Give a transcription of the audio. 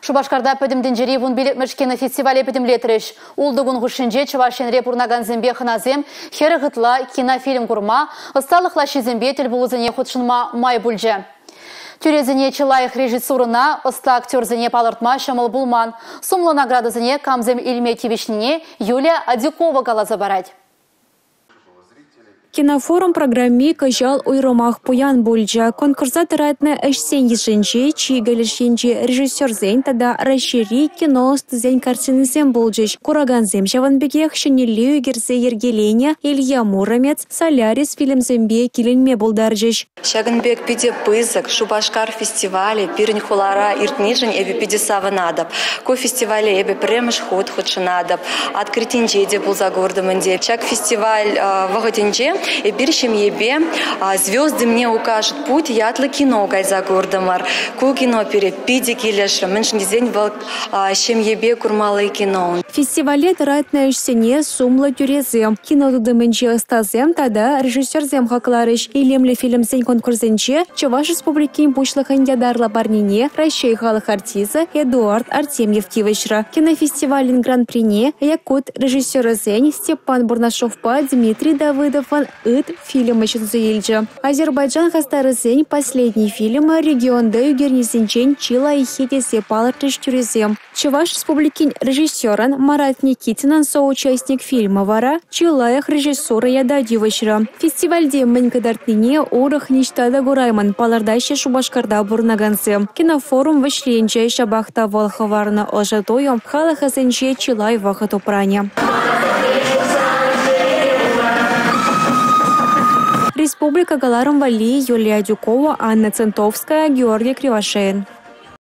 Шупашкарта пӗтӗм тӗнчери 15-мӗш кинофестивале пӗтӗмлетрӗҫ. Ултӑ кун хушшинче Чӑваш Енре пурӑнакансемпе хӑнасем 40 ытла кинофильм курма, ӑсталӑх лаҫҫисемпе тӗлпулусене хутшӑнма май пулчӗ. Тӳресене чи лайӑх режиссурӑна, ӑста актерсене палӑртма ҫӑмӑл пулман. Сумлӑ наградӑсене камсем илме тивӗҫнине Юлия Адюкова каласа парать. Кинофорум программи кӑҫал уйрӑмах пуян пулчӗ. Конкурса тӑратнӑ ӗҫсен йышӗнче чикӗ леш енчи режиссерсен тата Раҫҫейри кино ӑстисен картинисем пулчӗҫ. Куракансем ҫавӑн пекех ҫӗнӗлле ӳкерсе йӗркеленӗ «Илья Муромец», «Солярис» фильмсемпе киленме пултарчӗҫ. Ҫакӑн пек питӗ пысӑк Шупашкар фестивалӗ пирӗн хулара иртнишӗн эпӗ питӗ савӑнатӑп. Ку фестивале эпӗ пӗрремӗш хут хутшӑнатӑп. Открытинче те пулса куртӑм ӗнтӗ. Ҫак фестиваль вӑхӑтӗнче эпир ҫемьепе «Звезды мне укажут путь» ятлӑ кино кайса куртӑмӑр. Ку кино пире питӗ килӗшрӗ, мӗншӗн тесен вӑл ҫемьепе курмалли кино. Фестивале тӑратнӑ ӗҫсене сумлӑ тӳресем, кино тытӑмӗнчи ӑстасем тата режиссерсем хакларӗҫ. Илемлӗ фильмсен конкурсӗнче Чӑваш Республикин Пуҫлӑхӗн ятарлӑ парнине Раҫҫей халӑх артисчӗ Эдуард Артемьев тивӗҫрӗ. Кинофестивалӗн гран-прине якут режиссерӗсен Степан Бурнашовпа Дмитрий Давыдовӑн «Ыт» фильмӗ ҫӗнсе илчӗ. Азербайджан хастарӗсен «Последний» фильмӗ регионта ӳкернисенчен чи лайӑххи тесе палӑртрӗҫ тӳресем. Чӑваш Республикин режиссерӗн Марат Никитинӑн «Соучастник» фильмӗ вара чи лайӑх режиссура ята тивӗҫрӗ. Фестивальте мӗн кӑтартнине урӑх ниҫта та кураймӑн, палӑртаҫҫӗ Шупашкарта пурӑнакансем. Кинофорум вӗҫленчӗ, ҫапах та вӑл хӑварнӑ ӑшӑ туйӑм халӑх асӗнче чылай вӑхӑт упранӗ. Республика кӑларӑм валли Юлия Адюкова, Анна Центовская, Георгий Кривошеин.